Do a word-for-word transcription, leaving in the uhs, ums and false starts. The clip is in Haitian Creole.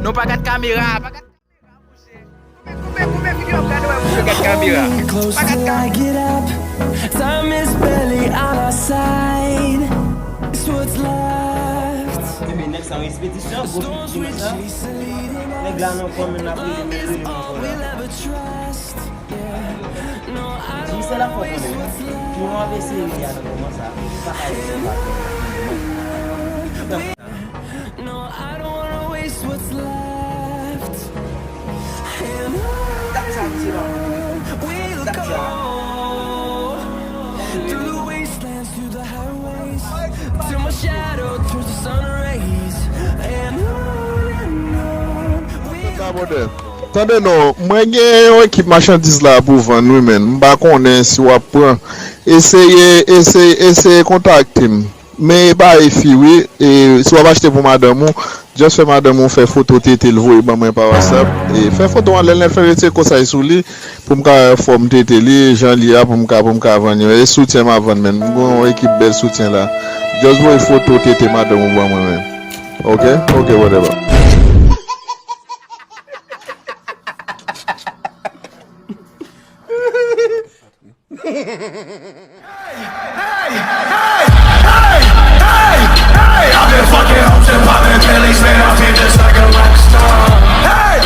Non, pa gad kamera, pa gad kamera, monchè. Koupe, koupe, koupe figi w ap gade, wè, monchè, gad kamera. Pa gad kamera. Time is barely on our side. It's what's left. Enben, nèg sa yon ekspedisyon, gwo figi nèg sa. Nèg la nan fòm, men n ap rele, men rele nan fò la. Misye la fò konnen. Jan w ap eseye li a nan moman sa, ou pa ka eseye pa fè. Tap sa misye pa konnen. Tap sa. Sa, brother. Tande non, mwen gen yon ekip machandiz la pou vann wi, men m pa konnen si w ap pran. Eseye, eseye, eseye kontakte m. Men e pa e fi wi, e si w ap achte pou madanm ou, just fè madanm ou fè foto tete l voye ban mwen pa WhatsApp. E fè foto an lè l nèt fè retire konsèy sou li pou m ka wè fòm tete li, jan li a pou m ka, pou m ka vann yo. E soutyen m ap vann, men m gen yon ekip bèl soutyen la. Just voye foto tete madanm ou ban mwen, men. Ok? Ok, whatever. I've been fucking hoes and popping pillies, man, I feel just like a rock star. Hey!